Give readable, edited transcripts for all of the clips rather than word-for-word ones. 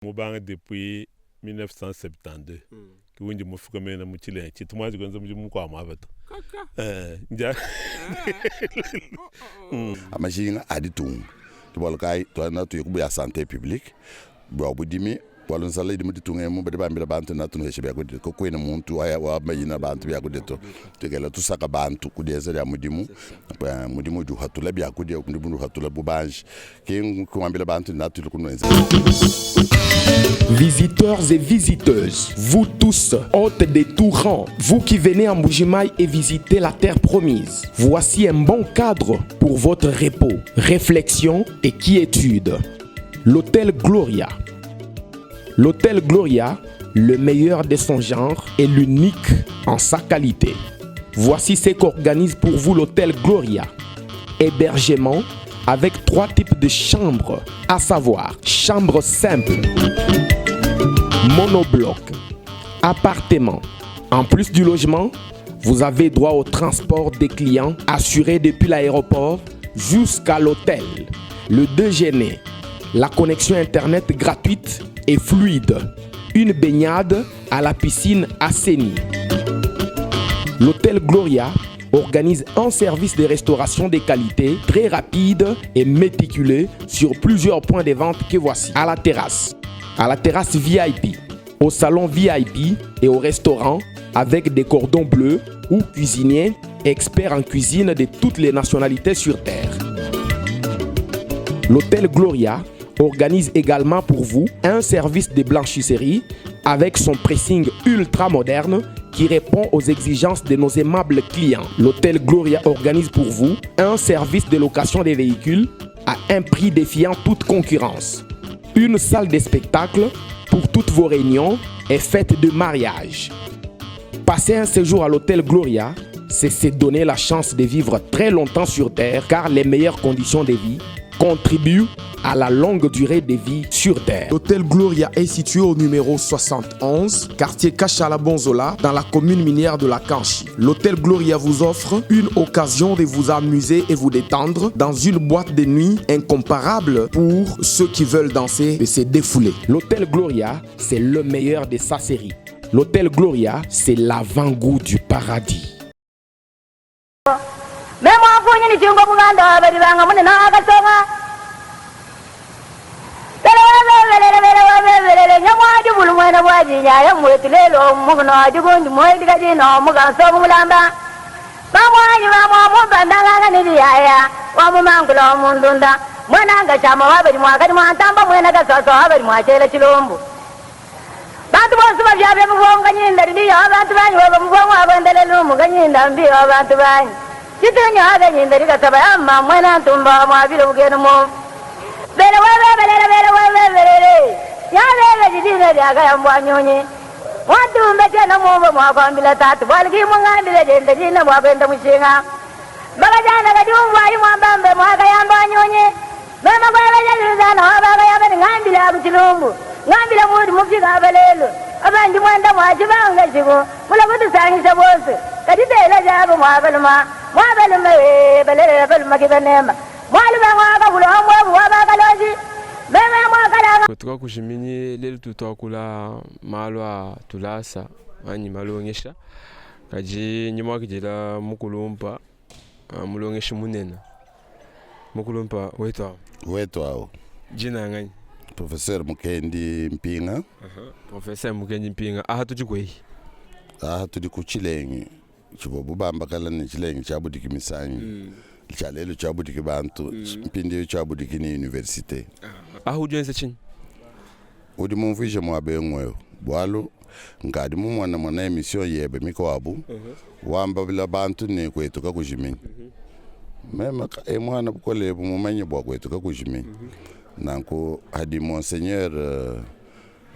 Mubanga depuis 1972 ke undi mufika mena mu Tshilengi tshitu muanji kuenza mudimu mukuabu muaba to. Majinga a ditunga ke bualu kayi tuena tuya ku bia sante publique bua budimi bualu nzala idi mu ditunga emu badi bambila bantu ne atunuheshe biakudia kakuena muntu wamanyina bantu biakudia to tuikale tusaka bantu ku dienza dia mudimu mudimu udi uhatula biakudia mudimu udi uhatula bubanji ke kuambila bantu ne atuli kunuenza. Visiteurs et visiteuses, vous tous, hôtes de tout rang, vous qui venez en Mbujimayi et visitez la terre promise, voici un bon cadre pour votre repos, réflexion et quiétude. L'hôtel Gloria. L'hôtel Gloria, le meilleur de son genre et l'unique en sa qualité. Voici ce qu'organise pour vous l'hôtel Gloria. Hébergement avec trois types de chambres, à savoir chambre simple, monobloc, appartement. En plus du logement, vous avez droit au transport des clients assuré depuis l'aéroport jusqu'à l'hôtel, le déjeuner, la connexion internet gratuite et fluide, une baignade à la piscine assainie. L'hôtel Gloria organise un service de restauration de qualité très rapide et méticuleux sur plusieurs points de vente que voici. À la terrasse, à la terrasse VIP, au salon VIP et au restaurant avec des cordons bleus ou cuisiniers experts en cuisine de toutes les nationalités sur Terre. L'hôtel Gloria organise également pour vous un service de blanchisserie avec son pressing ultra moderne qui répond aux exigences de nos aimables clients. L'hôtel Gloria organise pour vous un service de location des véhicules à un prix défiant toute concurrence. Une salle de spectacle pour toutes vos réunions et fêtes de mariage. Passer un séjour à l'hôtel Gloria, c'est se donner la chance de vivre très longtemps sur Terre car les meilleures conditions de vie contribuent à la longue durée de vie sur Terre. L'hôtel Gloria est situé au numéro 71, quartier Kachala Bonzola, dans la commune minière de la Kanchi. L'hôtel Gloria vous offre une occasion de vous amuser et vous détendre dans une boîte de nuit incomparable pour ceux qui veulent danser et se défouler. L'hôtel Gloria, c'est le meilleur de sa série. L'hôtel Gloria, c'est l'avant-goût du paradis. Meme mwakunyi ni chungo muganda wa balibanga munene akasonga Bele wa bebelele bele wa bebelele nyamwadi bulu mwena bwajinyaya mwetu lelo muguno ajigundi mwedi kajino muganso mulamba Bamwanyi bamwamubandanganga niliyaya wamumangula mundunda mwenanga chama wabali mwakati mwantamba mwena kasoso wabali mwachela chilumbu Bantu bonso bavyabya mubongo nyinda lidiyo abantu banyi baba mubongo abendele lumu kanyinda mbiyo abantu banyi chitunyo abe nyinda likasaba yama mwena ntumba mwabile bugenu mu bele webebelele bele webebelele yabebe jidine lyakayambwa nyunyi mwatumbe chena mumbo mwakwambila tatu bwaliki mungambile jende jine mwakwenda mushinga bakajana kadiumvwayi mwambambe mwakayamba nyunyi mema kwebejalizana wabakayamba ningambile akuchilumbu Ngambila mudi mufika aba lelu, abandi mwenda mwacibanga shiku, mulakutusangisha bonse, kadi tela jabo mwabaluma, mwabaluma ee, balele baluma kibanema, mwaluma mwakabula mwabu wabakaloji, meme mwakalanga. Tukakujiminyi lelu tutuakula malu a tulasa anyi malongesha kadi ndi muakidila mukulumpa mulongeshi munene mukulumpa wetu awu. Wetu awu. Dina nganyi? Professeur Mukendi Mpinga. Uh -huh. Professeur Mukendi Mpinga, aha tudi kuehi? Aha tudi ku Tshilengi tshivuabu bamba kala ne Tshilengi tshiabudiki misangi mm. tshia lelu tshiabudiki bantu mm. mpindieu tshiabudiki ne universite. Aha udi wenza tshinyi? Udi mumvuije muaba eu ng'wewe bualu nkadi mumona mona emission yebe mikuabu uh -huh. wambabila bantu ne kuetu kakujiminyi. Uh mhm. -huh. Meme e muana bukole ebu mumanye bua kuetu kakujiminyi. Uh -huh. Nanku hadi Monseigneur uh,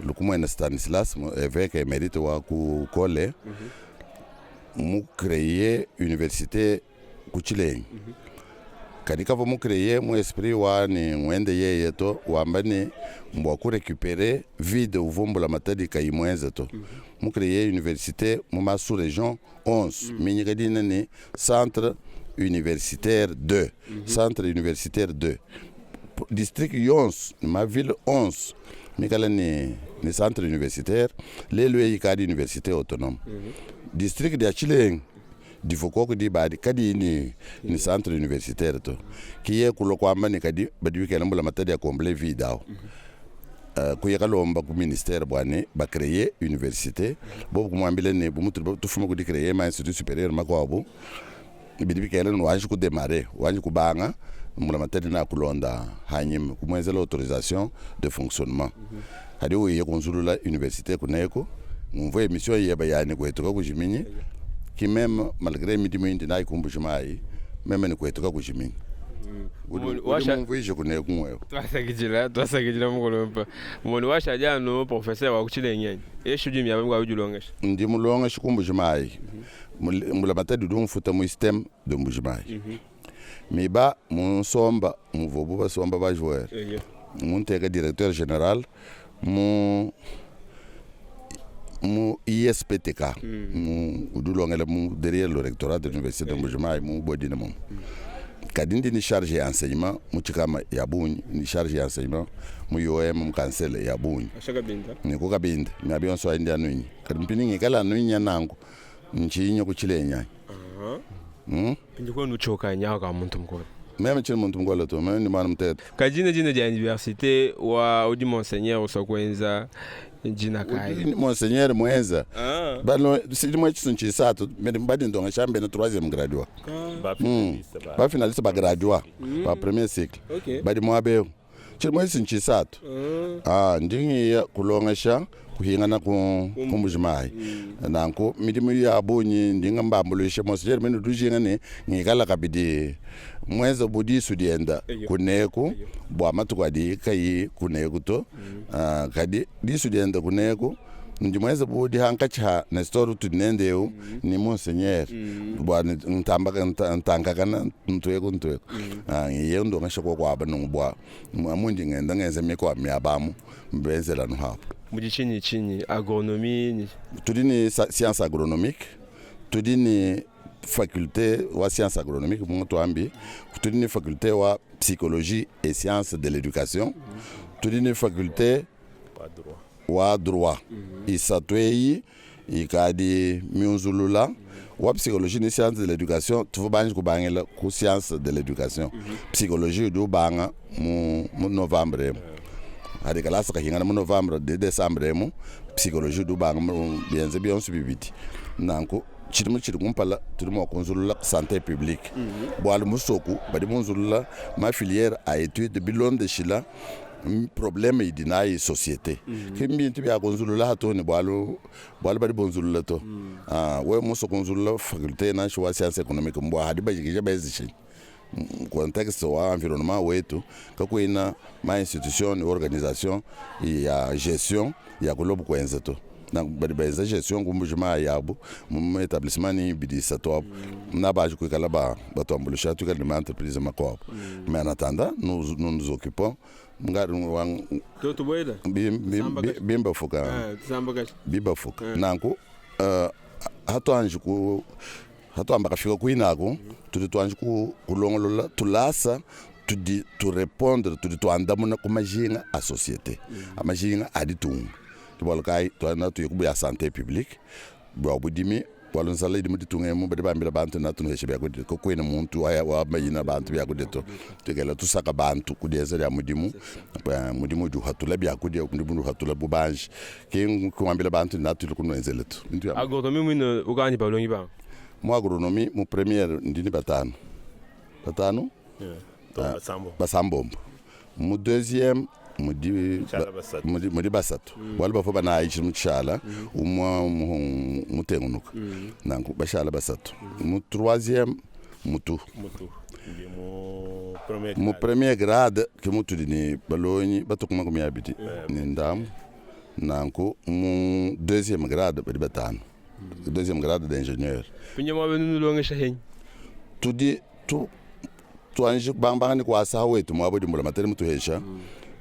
Lukumuene Stanislas évêque émérite wa ku Kole mm -hmm. mu créer université ku Tshilengi mm -hmm. Kadi kavua mu créer mu esprit wa ni ngwende yeye to wamba ni mbua ku récupérer vide uvua mbulamatadi kayi muenze to mm -hmm. Mu créer université mu ma sous région 11 mm -hmm. minyika dina ni centre universitaire 2 mm -hmm. Centre universitaire 2 district yonso ne ma ville 11. Mikale ne ne centre universitaire, lelu eyi ikadi universite autonome. District dia Tshilenge divua koku diba adi kadiyi ne ne centre universitaire to. Ki ye kulua kuamba ne kadi badi bikela mbulamatadi ya combler vide au. Kuya kalomba ku ministere bua ne ba creer universite. Bobu kumuambila ne bu mutudi tufuma ku di creer ma institut superieur makuabu, bidi bikengela ne wanji ku demarrer, wanji kubanga, mbulamatadi nakulonda hanyima kumuenzela autorisation de fonctionnement. Hadi uye kunzulula universite kuneku, ngumvua emission yeba ya ne kuetu kakujiminyi, ki meme malgre midimu indi nayi ku Mbuji-Mayi, meme ne kuetu kakujiminyi. Udi udi mumvuije kuneku ngwewe. Tuasakidila, tuasakidila mukulumpe. Moni washadi anu professeur wa ku Tshilenge anyi? Eshi udi miaba mikuabu udi ulongesha? Ndi mulongeshi ku Mbuji-Mayi. Mbulamatadi udi umfuta mu ISTM de Mbuji-Mayi. Miba mu nsomba muvuabu basomba ba joueur, munteka directeur general mu mu ISPTK, mu udi ulongela mu derrière le rectorat de l'université de Mbuji-Mayi mu Bodine momu. Kadi ndi ni charge ya enseignement mu Tshikama ya bungi, ni charge ya enseignement mu IOM mu Kansele ya bungi. Ni ku Kabinda miaba yonso ayi ndi anuinya. Kadi mpindi ngikala anuinya nanku ntshinya ku Tshilenyi anyi? Pindi kwenu utshoka nyawa ka muntu mukole. Meme tshini muntu mukole to, meme ndi mwana mutete. Kadi dina dina dia universite wa udi monseigneur usua kuenza dina kayi? Udi monseigneur muenza. Bano tshidimue tshisu ntshisatu badi ndongesha mbena troisième graduat. Ba finaliste ba graduat ba premier cycle. Badi muaba eu. Tshidimue tshisu ntshisatu. Ndi ngiya kulongesha kuhingana ku ku Mbuji-Mayi. Nanku midimu ya bungi ndi ngambambuluisha monseigneur mene udi ujinga ne ngikala kabidi muenze bu disu dienda kuneku bua matuku adi kayi kuneku to. Kadi disu dienda kuneku ndi muenze bu dihankatshi ha Nestor utudi nende eu ni monseigneur bua ntamba ntankakana ntueku ntueku. Ngiye ndongesha koku aba nungu bua mundi ngenda ngenza mikuabu miaba amu mbenzela anu habu. Mudi tshinyi tshinyi agronomie? Tudi ni science agronomique, tudi ni faculté wa science agronomique mu tuambi, tudi ni faculté wa psychologie et science de l'éducation, tudi ni faculté wa droit. Isatu eyi ikadi miunzulula wa psychologie ni science de l'éducation tuvua banji kubangila ku science de l'éducation. Psychologie udi ubanga mu mu novembre emu. Hadi kalasa kahingana mu novembre de décembre emu, psychologie udi ubanga mu bienze bionso bibidi. Nanku tshidimu tshidi kumpala tudi mua kunzulula santé publique. Bualu musoku badi munzulula ma filière a étude bilondeshila problème idi nayi société. Ki mbintu bia kunzulula hatu ne bualu bualu badi bunzulula to. We muso kunzulula faculté nansha wa science économique mbwa hadi bajikija benzishi. Contexte wa environnement wetu kakuina ma institution ni organisation ya gestion ya kulobu kwenza to. Na badi benza gestion ku Mbuji-Mayi yabu mu établissement ni bidi isatu abu. Na baji kuikala ba batuambulisha tuikale ni ma entreprise makuabu. Mais en attendant nous nous nous occupons ngari wa Tubuela? Bimbafuka. Bibafuka. Nanku hatuanji ku hatuamba kafika kuinaku tudi tuanji ku kulongolola tulasa tudi turépondre tudi tuandamuna ku majinga a société amajinga a ditunga. Ke bualu kayi tuana tuye ku bia santé publique bua budimi bualu nzala idi mu ditunga emu badi bambila bantu na tunuhesha biakudia kakuena muntu wa mayina bantu biakudia to. Tukela tusaka bantu ku dienza dia mudimu, mudimu udi uhatula biakudia, mudimu udi uhatula bubanji. Ke kuambila bantu na tuli kunuenzela tu. Bintu ya Agronomie mwino ukani balongi ba? Mu agronomie mu première ndini batanu. Batanu? Basambo. Basambombo. Mu deuxième mudi Tshala basatu. Mudi basatu. Bualu bavua banayi mu tshala, umua mutengunuka. Nanku bashala basatu. Mu troisième mutu. Mutu. Ndi mu premier Mu grade. premier grade ke mutudi ni balonyi batukuma ku miabidi ni ndamu. Nanku mu deuxième grade badi batanu. Deuxième grade d'ingénieur. Pinye mwa benu nulongesha henyi. Tudi tu tuanji bambanga ni kwasa wetu mwabo dimbula materi mutuhesha.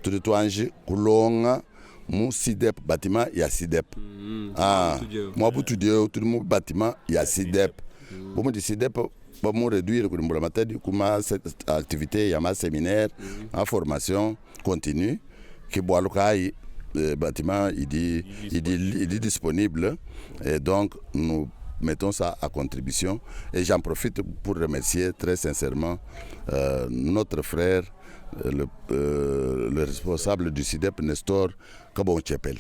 Tudi tuanji kulonga mu SIDEP, bâtiment ya SIDEP. Mwabu tudio tudi mu bâtiment ya SIDEP. Bu mu di SIDEP ba mu réduire ku dimbula materi kuma activité ya ma séminaire, ma formation continue ki bwalu kai Bâtiment idi, idi, idi disponible et donc nous mettons ça à contribution et j'en profite pour remercier très sincèrement notre frère le responsable du CIDEP Nestor Kabon Chepel.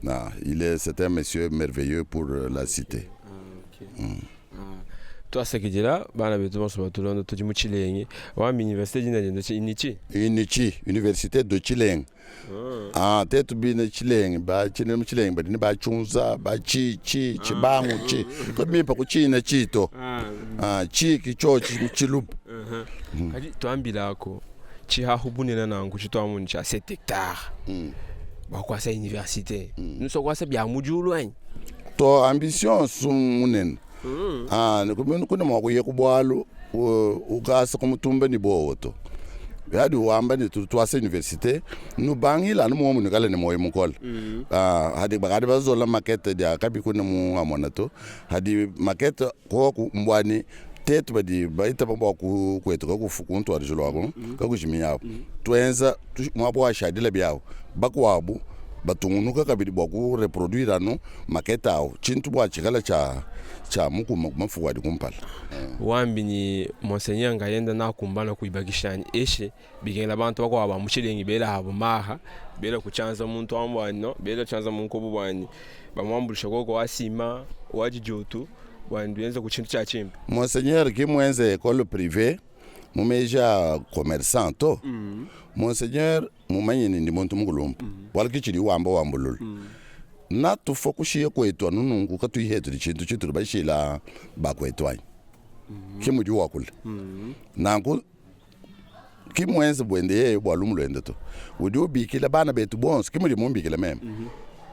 Ah, il est, c'est un monsieur merveilleux pour la cité. Twasakidila bana betu bonso batulonda tudi mu Tshilenge wamba université dina dienda Inichi. Inichi, université de Tshilenge. Ah, tetu bine Tshilenge ba chine mu Tshilenge badi ne ba chunza ba chi chi chibangu chi ko mimpa ku china chito. Ah, chi ki cho chi chilup. Kadi twambilako tshihahu bunene nanku tshituamuni tshia 7 hectares. Bakwasa université. Nuso kwasa bya mudiulu anyi? To ambition su munene. Ah, kuna mwa kuye ku bwalu ukasa kumutumba ni bowo to. Yadi wamba ni twase université nubangila anu muomu nikale ni moyo mukola. Ah, hadi bakadi bazola maquette dia kabi kuna mu amona to. Hadi maquette koku mbwani tetu badi baita bambwa ku kwetu kakufu kuntwarijilo wako kakushimiyawo. Twenza mwabo washadila byawo bakwabu batungunuka kabidi bwa ku reproduire anu maquette awo chintu bwa chikala cha cha mukuma mafuku adi kumpala. Wambi ni monseigneur ngayenda nakumbana kuibakishani eshe bikengela bantu bakwaba ba mu Tshilenge bela habo maha bela kuchanza muntu ambwani no bela chanza munkobo bwani bamwambulisha koko wasima wajijotu bwani duyenza ku chintu cha chimba. Monseigneur ki mwenze école privée mumeja commerçant to. Monseigneur mumanyini ndi muntu mukulumba wala kichili wamba wambulula natufa kushiye kwetu anu nungu katuihetu chintu chituli bashila bakwetu anyi kimudi wakula nanku kimwenze bwende yeye bwa lumu lwende to udi ubikila bana betu bonso kimudi mumbikila meme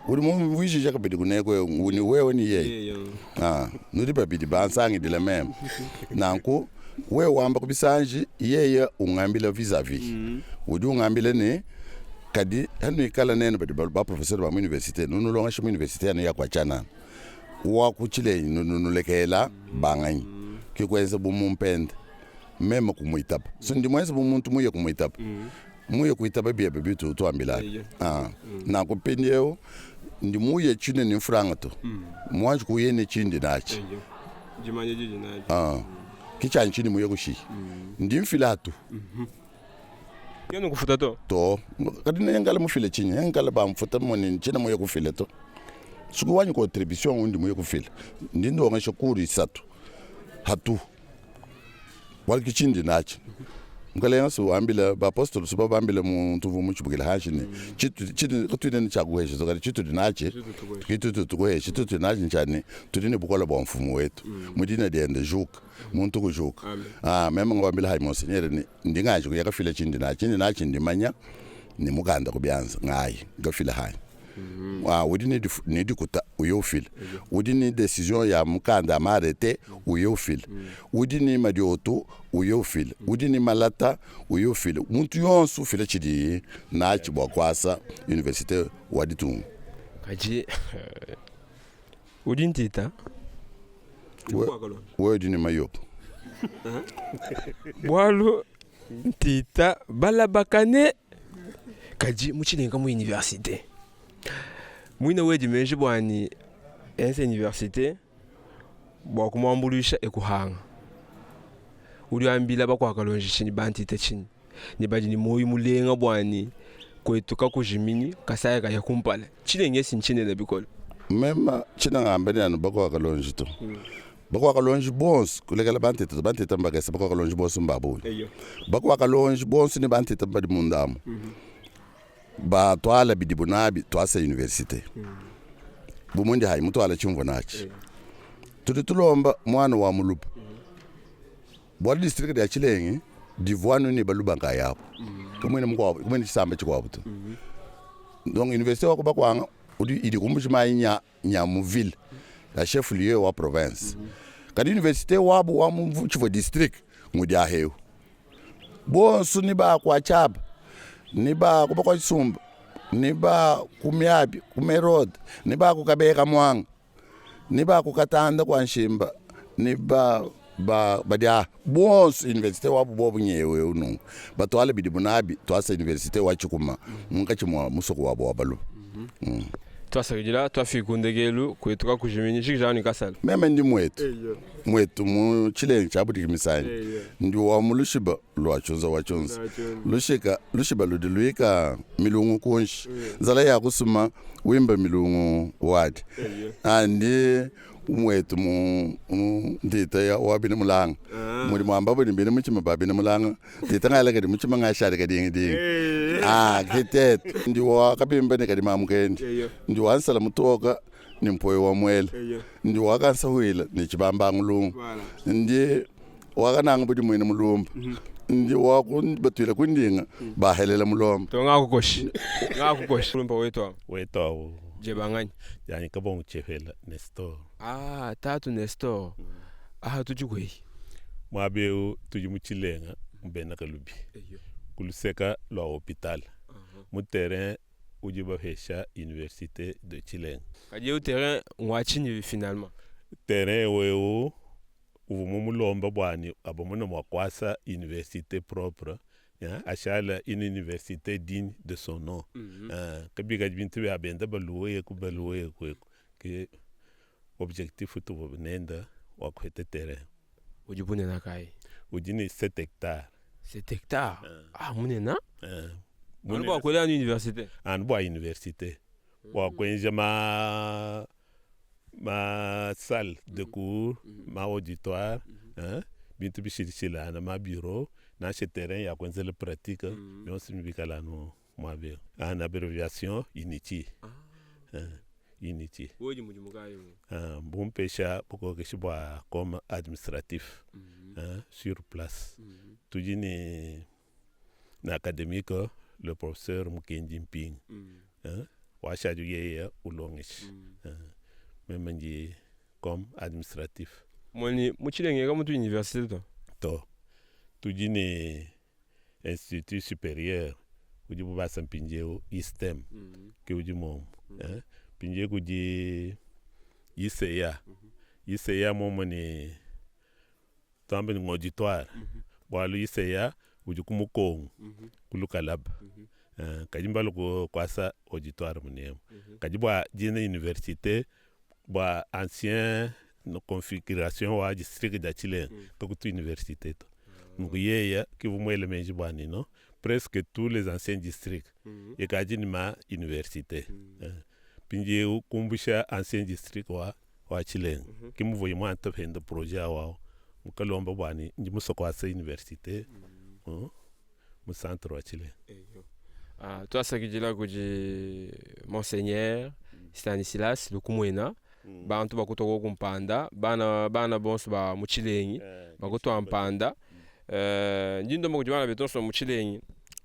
udi mumvwishisha kabidi kuneko ni wewe ni yeye. Ah, nudi babidi bansangidila meme nanku wewe wamba kubisanji yeye ungambila vis-à-vis udi ungambila ni kadi hanu ikala nene badi ba professeur ba mu université nunulongesha mu université anu yakwachana wa kuchile nunulekela banganyi kikwenza bumumpende meme kumuitapa so ndi mwenza bumuntu muye kumuitapa muye kuitapa byebe bitu tuambila. Ah, nanku mpindieu ndi muye chine ni mfuranga to mwanji kuye ne chindi nachi. Jimanye jiji nachi. Ah, kichanyi chini muye kushi ndi mfilatu. Yenu kufuta to. To kadi ne ngala mufile chinyi ngala ba mfuta moni china muye kufile to suku wanyi contribution undi muye kufile ndi ndonga shukuru isatu hatu wali kichindi nachi ngale su ambila ba apostol su bambila muntu vu muchibukila hashi ni chitu chitu kutwine ni chakuhesha so kadi chitu dinachi kitu tukuhesha chitu dinachi nchani tudine bukola bwa mfumu wetu mudina diende juka muntu kujuka. Ah, meme ngwambila hayi monseigneur ni ndingaje kuyakafile chindi nachi ndi nachi ndimanya ni mukanda kubyanza ngayi ngafile hayi. Ah, udi ni ni dikuta uyofile udi ni decision ya mukanda marete uyofile udi ni madioto uyofile udi ni malata uyofile muntu yonso ufile chidi nachi bwa kwasa université wa ditunga. Kaji udi ntita. We udi ni mayopo. Bwalu ntita balabakane kaji muchilenga mu université mwina wedi menji bwani ense université bwa kumwambulisha ekuhanga uli ambila bakwakalonji chini bantita chini ni badi ni moyo mulenga bwani kwetu kakujimini kasaya kaya kumpala chilenge sinchinene bikolo. Mema china ngamba ni anu bakwakalonji to bakwakalonji bonso kulekela bantita bantita mbakesa bakwakalonji bonso mbabuyi bakwakalonji bonso ni bantita badi mundamu batwala bidibu nabi twasa université bumundi hayi mutwala chimvo nachi tudi tulomba mwana wa muluba bwa district ya Tshilenge divwanu ni baluba nkayabo kumwene mkwabo kumwene chisamba chikwabo to donc université wako bakwanga udi idi kumbushima nya nya mu ville la chef lieu wa province kadi université wabo wa mu chivo district ngudi ahew bonso ni ba kwa chaba ni ba kuba kwa Sumba ni ba kumyabi kumerod ni ba kukabeka mwanga ni ba kukatanda kwa nshimba ni ba ba badia bonso université wabo bobo nyewe unu batwale bidibu nabi twasa université wa chikuma munkachi mwa musoko wabo wa balu. Twasakidila, twafiki ku ndekelu kwetu kakujiminyi jikija anu ne kasala. Meme ndi muetu, muetu mu tshilengi tshia budiki misanyi, ndi wa mu lushiba lua tshunza wa tshunza. Lushika, lushiba ludi luika milungu kunshi, nzala ya kusuma wimba milungu wadi. Ah, ndi muetu mu, mu ntita ya wa bina mulanga. Mudi muamba budi bina mutshima ba bina mulanga, ntita ngala kadi mutshima ngashadi kadingi dingi. Ah, kitetu. Ndi wa kabimba ne kadi mamu kendi. Ndi wa nsala mutoka ne mpoyo wa muele. Ndi wa kansahwila ne tshibamba ngulungu. Ndi wakananga budi muine mulumba. Ndi wa batuila kundinga bahelela mulomba. To ngakukoshi. Ngakukoshi. Mulumba wetu awu. Wetu awu. Jebangani. Yanyi kabongo chefela Nestor. Ah, tatu Nestor. Ah, tudi kweyi. Muaba eu tudi mu Tshilenga mu Bena Kalubi ku luseka lua hopital mu terrain udi bapesha universite de Tshilenga. Kadi eu terrain ngua tshinyi finalement? Terrain eu eu uvua mumulomba bua ne abamone mua kuasa universite propre ashala une universite digne de son nom. Kabikadi bintu bia benda baluwa eku baluwa eku eku ke objectif utuvua nenda wa kupeta terrain. Udi bunena kayi? Udi ne 7 hectares. 7 hectares? Ah, munena? Anu bua kuela anu universite? Anu bua universite. Bua kuenza ma ma salle de cours, ma auditoire, bintu bishilashilangana, ma bureau, nansha terrain ya kuenzela pratique, bionso bikala anu muaba eu. En abreviation UNITI. UNITI. Wewe mudimu kayi? Bumpesha bukokeshi bua comme administratif sur place. Tudi ne na académique le professeur Mukendi Mping. Washadi yeye ulongesha. Meme ndi comme administratif. Moni mu Tshilenge ka mutu université to? To. Tudi ne institut supérieur udi bubasa mpindieu ISTEM ke udi momu. Mpindieu kudi ICA. ICA momo ne tuambe ne auditoire. Bualu ICA udi ku Mukongo ku Lukalaba. Kadi mbalu kuasa auditoire munemu. Kadi bua dina université bua ancien configuration wa district dia Tshilenga kakutu université to. Nunku yeya kivu muele menji bua nino presque tous les anciens districts ekadi ni ma université. Mpindieu kumbusha ancien district wa wa Tshilenga kimuvuye muanta penda projet awawu mukalomba bua ni ndi musoko wasa université mu centre wa Tshilenga. Ah, twasakidila kudi monseigneur Stanislas Lukumwena bantu bakutoka kumpanda bana bana bonso ba mu Tshilengi bakutwa mpanda. Ndi ndomba kudi bana betu bonso mu Tshilengi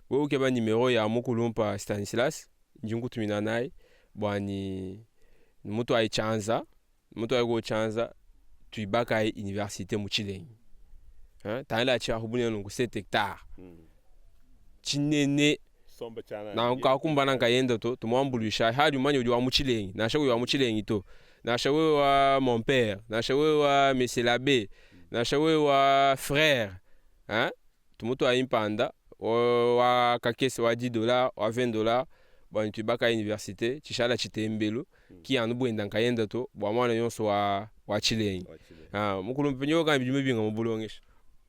wewe ukeba numero ya mukulumpa Stanislas ndi nkutumina nayi bua ni mutu ayichanza mutu ayikuchanza tuibakayi université mu Tshilengi tangila tshiahu bunene nunku 7 hectares tshinene nanku kakumbana nkayenda to tumuambuluisha hadi umanye udi wa mu Tshilengi nansha wewe wa mu Tshilengi to nansha wewe wa mon père nansha wewe wa monsieur l'abbé nansha wewe wa frère hein tumutu ayimpanda wa kakese wa 10 dollars wa 20 dollars bua tuibaka université tshishala tshitembelu ki anu buenda nkayenda to bua mwana yonso wa wa Tshilengi ah mukulu mpinyo ka bidimu binga mu bulongesha.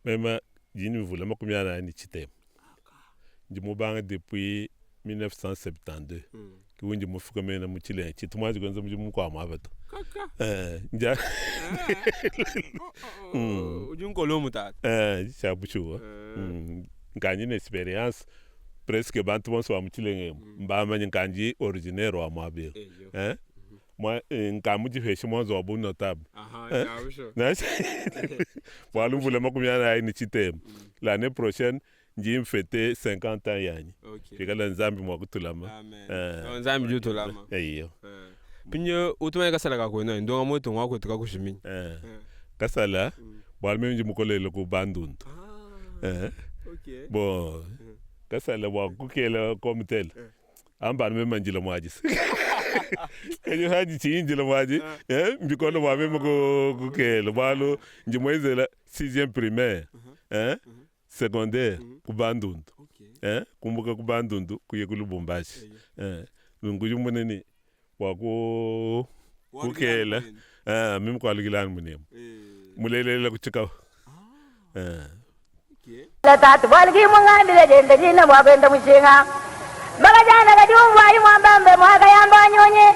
Mema dini mvula makumi anayi ne tshitema ndi mubanga depuis 1972 ki ndi mufuka mena mu Tshilenga tshitu muanji kuenza mudimu mukuabu aba to. Ndia udi nkolomu tata. Tsha bushuwa nkanji ne experience presque bantu bonso ba mu Tshilenga emu mbamanye nkanji originaire wa muaba eu. Mwa nka mudipeshe mwanzo wa bu notable. Bualu mvula makumi anayi ne tshitema l'année prochaine ndi mfete 50 ans yanyi fikala nzambi mua kutulama. Nzambi udi utulama. Eyo. Pinyo utumanye kasala ka kwena ndonga moto ngwa kwetu kakushiminya. Kasala bualu meme ndi mukolele ku Bandundu. Bon kasala bua kukela comme tel ambani meme njila muadisi kadi hadi tshinjila muadi mbikono bua meme kukela bualu ndi muenzela 6e primaire secondaire ku Bandundu kumbuka ku Bandundu kuye ku Lubumbashi. Nunkudimune ne bua ku kukela eh, mimi kualukila anu munemu mulelelela ku tshikawa eh. Tatu bualu ki mungambile diende dina bua kuenda mushinga. Bakajana kadi umvuayi muambambe muakayamba nyunyi.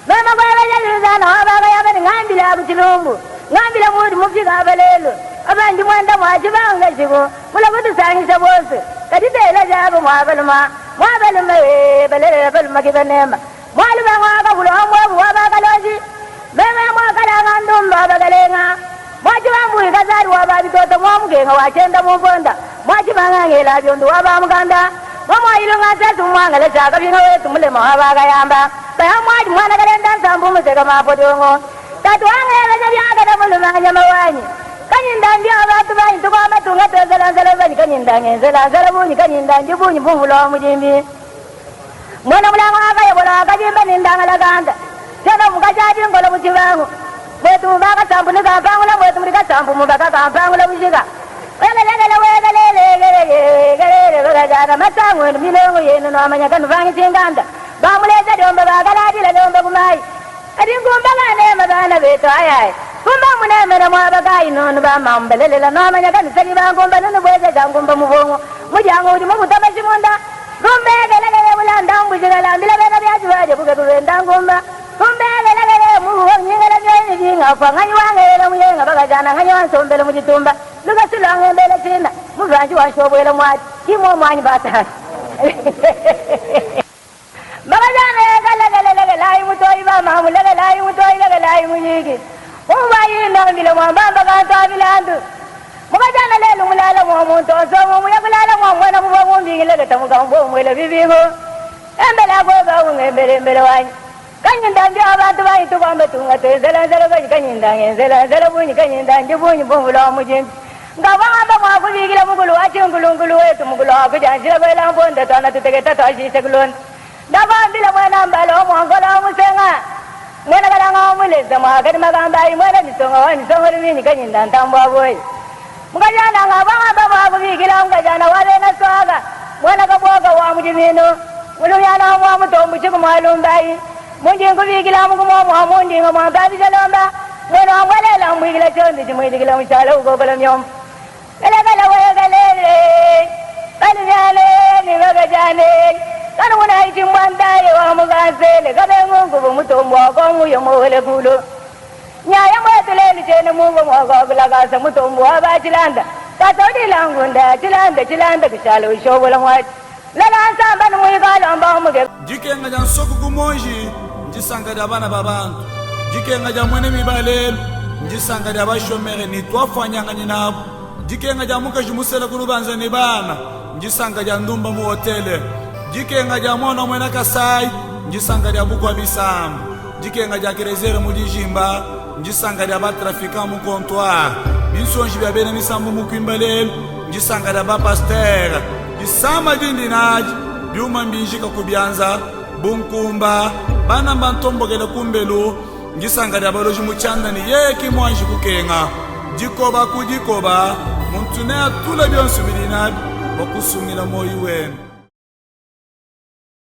Meme kuebeja Suzana wa bakayamba ne ngambile aku tshilumbu. Ngambile mudi mufika apa lelu. Apa ndi muenda mua tshibanga shiku mula kutusangisha bonso. Kadi tela jabu mua baluma. Mua baluma ee balelela baluma ke banema. Mwaluba mwakavula wa mwebu wa bakaloji. Meme mwakalanga ndumba bakalenga. Mwachibambu ikazali wa babitoto mwamukenga wachenda mumponda. Mwachibangangela byondu wa bamuganda. Mwamwayilunga nsesu mwangala chaka binga wetu mulema wa bakayamba. Baya mwaji mwana kalenda nsambu museka mapodongo. Tatu wangela jabyaka na muluma nyama wanyi. Kanyinda ndi abantu banyi tukwama tunga twenzela nzela banyi kanyinda ngenzela nzela bunyi kanyinda ndi bunyi bumvula wa mujimbi. Mwana mulango akayobola akajimba nindangala ganda. Jana mukachati ngolo muchibangu. Mwetu bakasambu nikampangula mwetu muri kasambu mubaka kampangula bushika. Wegelekele wegelele bakajana masango enu milongo yenu nomanya kanuvangi chinganda. Bamuleza lyomba bakalatila lyomba kumayi. Ati ngumba kanema bana betu ayayi. Kumba munemera mwabakayi nonu bamambelelela nomanya kanusali bangumba nunu bwezeza ngumba mubongo. Mujango udi mubutama shimunda. Kumbegelekele bulanda mbujikala mbila bena byajibaje buke kubenda ngumba. Kumbegelekele muhuwa nyingela myoyo jinga fa nganyi wangela muyenga bakajana nganyi wansombele mujitumba. Lukasulanga mbele china muvanji wanshobwela mwati. Kimo mwanyi batasi. Bakajana legelekele mutoyi bamamu legelai mutoyi legelai muyiki. Umbayi ndambile mwambamba kantu abilandu. Mukajana lelu mulala mwa muntu osomo muya kulala mwa mwana mubwa mumbingile tamuka mbo mwele bibigo. Embele agoga ungembele mbele wanyi. Kanyinda ndi abantu banyi tukwamba tunga twenzela nzela banyi kanyinda ngenzela nzela bunyi kanyinda ndi bunyi bumvula wa mujimbi. Ngabangamba mwakubikila mukulu wa chingulungulu wetu mukulu wa kujanjila kwela mbonda twana tuteketa twashishe kulonda. Ndabambila mwana mbalo mwangola musenga. Mwana kalanga omuleza mwakati makambayi mwana misonga wa misongo lumini kanyinda ntambwa boyi. Mukajana ngabangamba mwakubikila mukajana wabena swaga. Mwana kabwoka wa mujimino. Mulumyana mwa mutombu chiku mwalumbayi. Munji nkubikila mukumo mwa mundi nga mwambabi jalomba. Mwana wangwalela mbwikila chondi chimwitikila mushala ukokola myombo. Galagala wegalele. Kalunyane ni bagajane. Kanu muna ichimbwandaye wa mukansele. Kabe ngungu mutombo wakonguyo muwele kulo. Nyaya mwetu lelu chene mungu mwakwakulakasa mutombo wabachilanda. Katodila ngunda chilanda chilanda kushala ushobola mwachi. Lala nsamba numwikalomba umuke. Dikenga dia nsoko kumonji ndisanga dia bana ba bantu dikenga dia mwene mibalelu ndisanga dia bashomere ni twafwanyanganyi nabo dikenga dia mukaji musele kulubanza ni bana ndisanga dia ndumba mu hotele dikenga dia mwana mwena kasai ndisanga dia bukwa bisambu dikenga dia kerezere mu dijimba ndisanga dia batrafikan mu comptoir binsonji bia bena misambu mu kwimba lelu ndisanga dia bapastere disamba dindi nadi byuma mbinjika kubyanza bunkumba bana bantombokele kumbelu ngisanga dia baloji mu tshianda ni yeye mwanji kukenga dikoba ku dikoba muntu ne atula bionso bidi nabi bua kusungila moyi wenu.